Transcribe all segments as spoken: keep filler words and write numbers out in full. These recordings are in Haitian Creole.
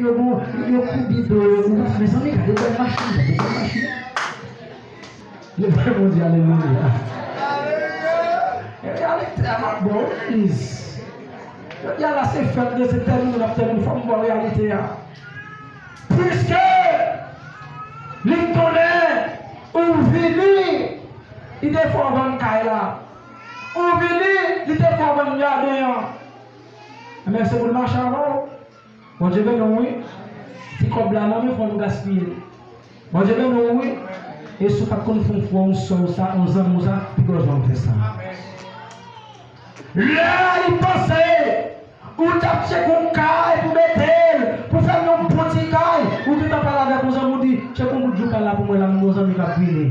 Yo bon, yo kouri do yo. Mezanmi, gade bèl machin, gade bèl machin. Leve Bondye, alelouya. E reyalite a m ap ba w legliz. Jodi a la se fèt de se tèl moun ap tèl moun, fò m ba w reyalite a. Piske li konnen ou vini, li te fè w vann kay la. Ou vini, li te fè w vann jaden an. Ebyen, se pou l mache avè w. Bondye beni w wi. Ti kòb la nan men fò nou gaspiye l. Bondye beni w wi. E si w pa t konn fè yon frè, yon sè w sa, yon zanmi w sa, pi gwo jan w fè sa. Lè li panse ou t ap tcheke yon kay pou mete l, pou fè l yon bon ti kay, ou gentan pale avèk yon zanmi w di, tcheke yon bout jouk la pou mwen la, m gen yon zanmi k ap vini.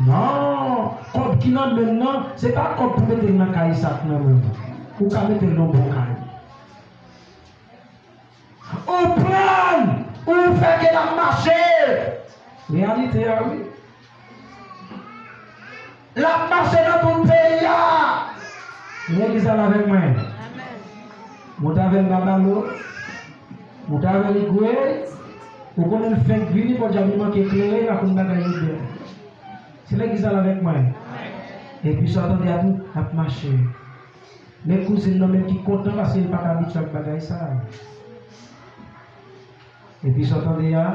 Non, kòb ki nan men l nan, se pa kòb pou mete l nan kay sa k nan men w. Ou ka mete l nan bon kay. Ou pran l, ou fè ke l ap mache. Reyalite a, wi. L ap mache nan tout peyi a. Legliz la avèk mwen. Monte avè l Babalo. Monte avè l Igwe. Ou konnen l fenk vini, podyab li manke klere, l pa konn bagay li byen. Se legliz la avèk mwen. Epi sa w tande a tou, l ap mache. Men kouzin nan menm ki kontan paske li pa t abitye ak bagay sa. Epi sa w tande a,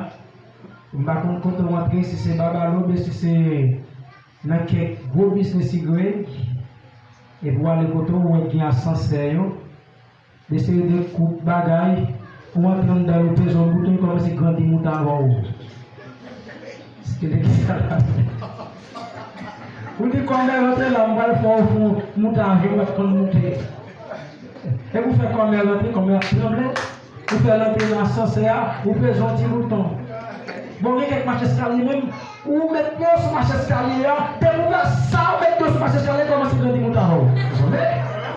m pa konn kote w antre, si se Babalo oubyen si se nan kèk gwo biznis Y, epi w ale kote w wè gen asansè yo, de seri de kout bagay, ou antre anndan yo peze yon bouton, yo kòmanse grandi moute avè w. Se legliz la avèk mwen. Ou di kòmè rantre la, m pral fè w fè yon moute avè w, w ap konn moute. Epi ou fè kòmè rantre, kòmè ap tranble. Ou fè l antre nan asansè a, ou peze yon ti bouton. Bon, gen kèk mach eskalye menm, ou met pye w sou mach eskalye a, depi ou fè sa, ou met pye w sou mach eskalye, kòmanse grandi moute avè w. Tande?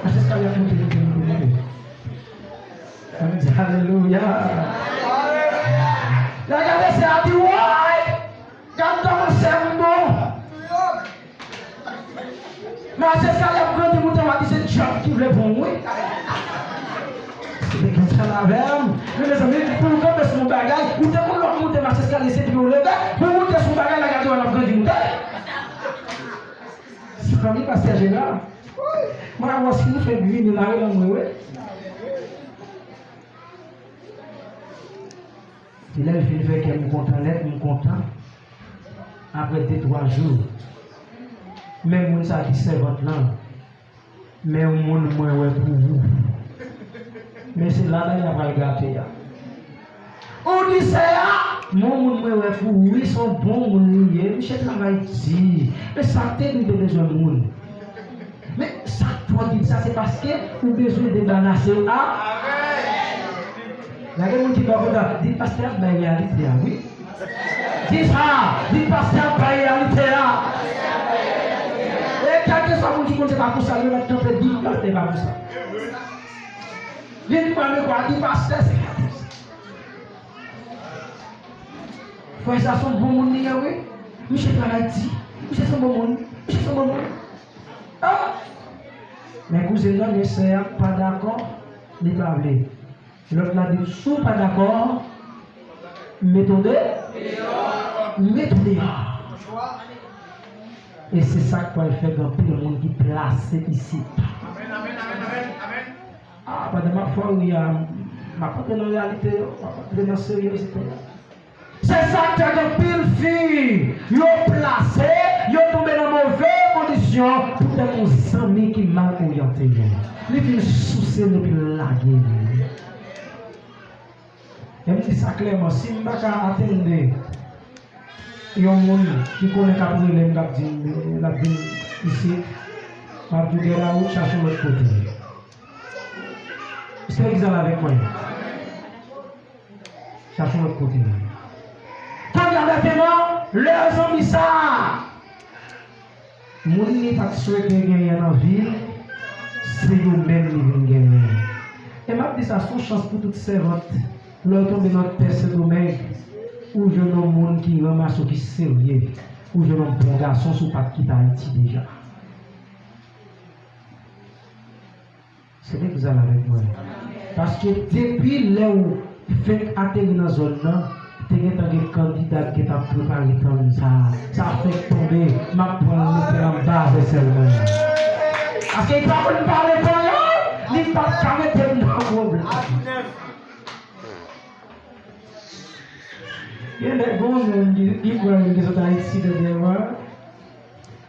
Mach eskalye ap moute, moute, moute, moute. Ann di alelouya. Lè gade sè a di, woy! Gad kòman sè m bon! Mach eskalye ap grandi moute, w ap di se djab ki vle pran w, wi. Se te konsa l avè m. Men mezanmi, pou w kanpe sou yon bagay, ou te konn lè w ap moute mach eskalye, se pye w leve, pou w moute sou yon bagay la, gade w al ap grandi moute. Zanmi pastè Jera, mwen avè w si nou fè vini la, wi, lanmou, wi. Epi lè l fin fè kè m kontan nèt, m kontan. Apre de twa jou, men moun sa ki sèvant lan, men yon moun mwen wè pou ou. Men se la bagay la pral gate a. Ou di sè a, men yon moun mwen wè pou ou, wi, se yon bon moun li ye, misye travay di. Men sa te di te bezwen moun. Men sa k twò di sa, se paske ou bezwen debarase w a. Gade moun ki bò kote a, di pastè ap bay reyalite a, wi. Di sa, di pastè ap bay reyalite a. E kèlkeswa moun ki konn se pa konsa, yo mèt kanpe, di pastè pa konsa. Vin pran mikwo a, di pastè se pa konsa. Frè sa se yon bon moun li ye, wi. Misye travay di. Misye se yon bon moun. Misye se yon bon moun. Ah! Men kouzin nan, men sè a pa dakò, li pa vle. Lòt la di, si w pa dakò, mete w de-, mete w deyò. E se sa k pral fè gen anpil moun ki plase isit. Ah, pandan m ap fè w ri a, m ap antre nan reyalite yo, m ap antre nan seryozite yo. Se sa k fè gen anpil fi, yo plase, yo tonbe nan move kondisyon poutèt yon zanmi ki mal oryante yo. Li vin souse l epi l lage li. E m di sa klèman, si m pa ka atende yon moun ki konnen k ap rele m, k ap di m, l ap vin isit, m ap di w, get out, chache yon lòt kote. Èske w egzan avèk mwen? Chache yon lòt kote. Kounye a mentnan, lè zanmi sa a, moun li pa t swete genyen nan vi l, se yo menm li vin genyen. E m ap di sa, se yon chans pou tout sèvant. Lè w tonbe nan tè Sendomeng, ou jwenn yon moun ki ranmase w, ki serye, ou jwenn yon bon gason si w pa t kite Ayiti deja. Se te egzan avèk mwen. Paske depi lè w fenk ateri nan zòn nan, te gentan gen kandida ki t ap prepare tann sa. Sa fenk tonbe, m ap pran l mete l anba vèsèl mwen. Paske li pa konn pale panyòl, li pa t ka mete m nan pwoblèm. Gen lè gon moun ki, ki pran youn ki sot Ayiti dènyèman.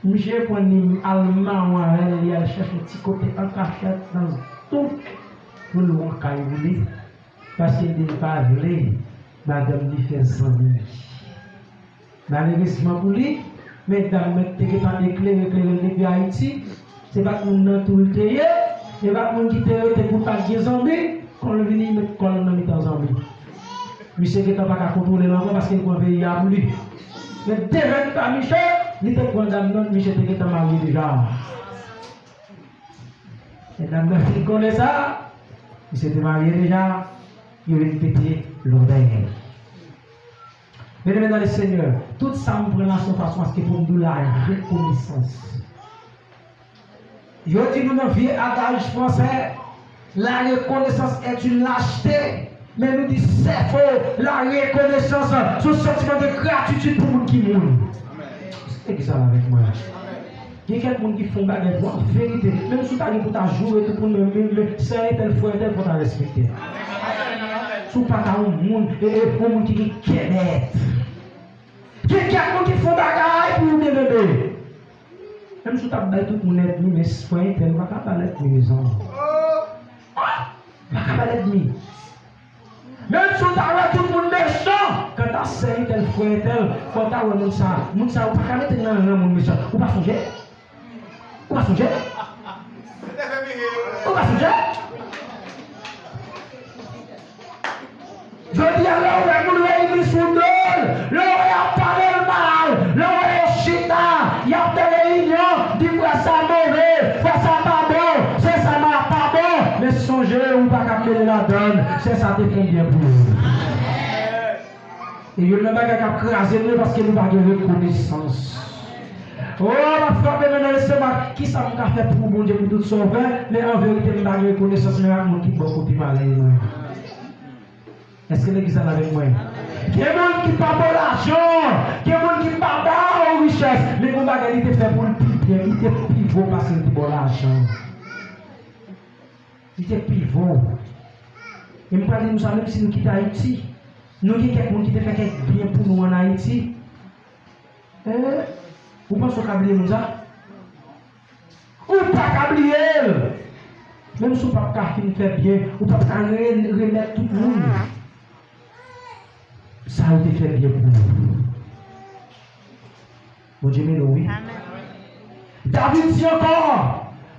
Misye pran li al mawon avè l, li al chèche yon ti kote an kachèt nan tou pou l wè yon kay pou li. Paske li pa vle madanm li fè zanmi. Malerezman pou li, medam mwen te gentan eklere, eklere l depi Ayiti. Se pa t moun nan tou l te ye, se pa t moun ki te rete pou l pa t gen zanmi, kon l vini met kò l nan mitan zanmi. Misye gentan pa ka kontwole l ankò paske l pran peyi a pou li. Men devèn pa misye, li te pran dam nan, misye te gentan marye deja. Medam nan fin konnen sa, misye te marye deja, yo vin pete lòbèy. Byeneme nan le Senyè, tout sa m pran la se yon fason aske pou m di w la rekonesans. Yo di nou nan vye adaj fransè, la reconnaissance est une lâcheté. Men nou di c'est faux, la reconnaissance se yon santiman de gratitid pou moun ki moun. Legliz la avèk mwen. Gen kèk moun ki fè yon bagay pou an verite. Menm si w ta gen pou ta joure tout moun, men, men, men sè entèl, frè entèl, fò w ta respekte. Si w pa ta yon moun, e, e, yon moun ki gen kè nèt. Gen kèk moun ki fè yon bagay pou ou byeneme. Menm si w ta bay tout moun ènmi, men frè entèl, ou pa ka ba l ènmi, mezanmi. Ou pa ka ba l ènmi. Menm si w ta wè tout moun mechan, kanta sè entèl, frè entèl, fò w ta wè moun sa, moun sa, ou pa ka mete l nan ran moun mechan. Ou pa sonje? Ou pa sonje? Ou pa sonje? Jodi a, lè w wè moun reyini sou do l, lè w wè y ap pale l mal, lè w wè yo chita, y ap nan reyinyon, di frè sa move, frè sa pa bon, sè sa ma pa bon, men sonje, ou pa ka mele ladann, sè sa te fè byen pou ou. E youn nan bagay k ap kraze nou, paske nou pa gen rekonesans. O, m ap frape men nan lestomak, kisa m ka fè pou Bondye pou tout sa w fè, men an verite, m pa gen rekonesans menm ak moun ki bò kote m ale yo. Èske legliz la avèk mwen? Gen moun ki pa ba w lajan, gen moun ki pa ba w richès, men gon bagay li te fè pou l pi byen, li te pi vo pase l te ba w lajan. Li te pi vo. E m pral di nou sa, menm si nou kite Ayiti, nou gen kèk moun ki te fè kèk byen pou nou ann Ayiti. Eh, ou panse w ka bliye moun sa? Ou pa ka bliye l! Menm si w p ap ka fin fè byen, ou p ap ka re-, remèt tout moun sa yo te fè byen pou ou. Bondye beni w, wi. Amèn. David di ankò,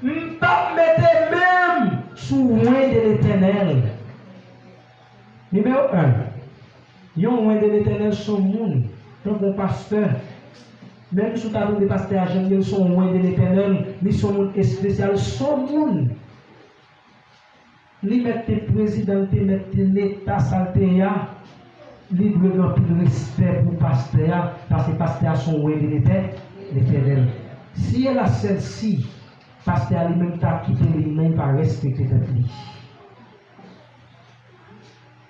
m p ap mete men m sou wen de Letènèl. Nimewo en, yon wen de Letènèl se yon moun, tankou yon pastè. Menm si w ta tande pastè a jan l ye, l se yon wen de Letènèl, li se yon moun espesyal, se yon moun. Li mèt te prezidan, li te mèt te leta sa l te ye a, li dwe gen anpil respè pou pastè a, paske pastè a se yon wen de Letè-, Letènèl. Si e la sèl si pastè a li menm ta kite liy nan, li pa respekte tèt li.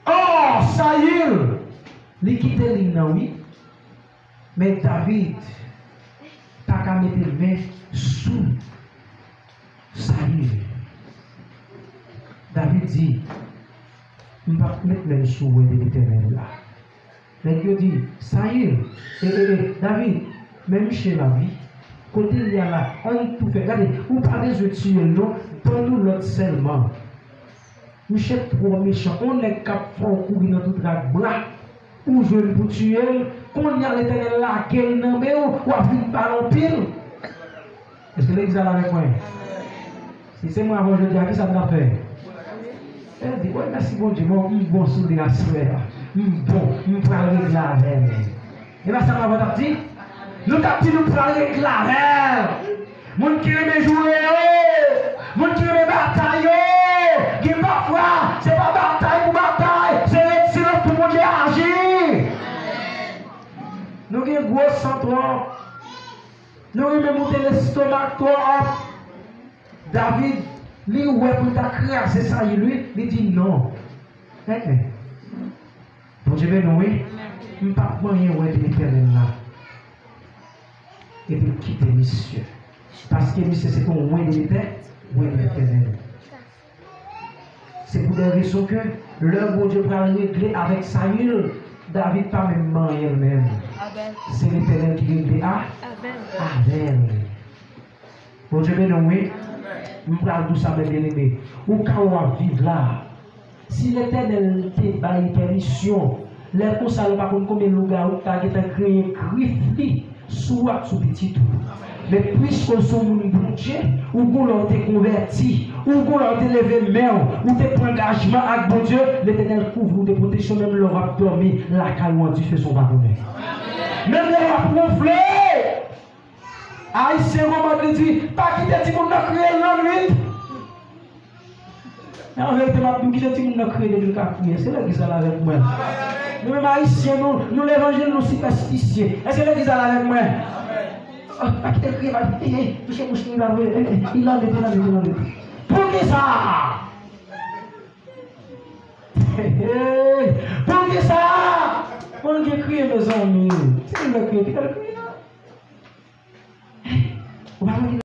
Ò, Sayil, li kite liy nan, wi. Men David pa ka mete men sou Sayil. David di, m p ap met men m sou wen de Letènèl la. Nèg yo di, Sayil, e, e, e, David, men misye la, wi. Kote l ye a la, ann tou fè. Gade, ou pa bezwen tiye l, non. Ban nou lòd sèlman. Misye twò mechan. On nèg k ap fè w kouri nan tout rak bwa, ou jwenn pou tiye l, kounye a Letènèl lage l nan men w, w ap vin pale anpil. Èske legliz la avèk mwen? Si se mwen avè w jodi a, kisa m t ap fè? E di, wè, mèsi Bondye, mwen, m bon sou li aswè a. M bon, m pral regle avè l. E pa sa m avè w t ap di? Nou t ap di nou pral regle avè l. Moun ki renmen joure yo, moun ki renmen batay yo, gen pafwa, se pa batay pou batay, se ret silans pou Bondye aji. Nou gen gwo san twòp. Nou renmen moute lestomak twòp. David, li wè pou l ta kraze Sayil, wi, li di non. Enhen. Bondye beni w, wi. M p ap manyen wè de Letènèl la. Epi l kite misye. Paske misye se te yon wen de Letè-, wen de Letènèl. Se pou de rezon ke lè Bondye pral regle avèk Sayil, David pa menm manyen l menm. Se Letènèl ki regle a-, avè l. Bondye beni w, wi. M pral di w sa, men byeneme. Ou ka wè w ap viv la. Si Letènèl te bay pèmisyon, lè konsa yo pa konn konbyen lougawou ki ta gentan griyen grif li sou ou ak sou pitit ou. Men piske w se yon moun Bondye, ou gon lè w te konvèti, ou gon lè w te leve men w, ou te pran angajman ak Bondye, Letènèl kouvri w de pwoteksyon, menm lè w ap dòmi lakay ou an dife san w pa konnen. Menm lè w ap wonfle, Ayisyen gon mòd li di, pa kite timoun nan kriye lannwit. Men an verite, m ap di w, kite timoun nan kriye depi l ka kriye. Se legliz la avèk mwen. Nou menm Ayisyen, nou, nou levanjil, nou sipèstisye. Èske legliz la avèk mwen? Ah, pa kite l kriye, pa, eh, eh, touche bouch li, la, eh, eh, li lannwit, li lannwit, li lannwit. Poukisa? Poukisa? Moun ki kriye, mezanmi. Si l vle kriye, kite l kriye. Ou pa wè ki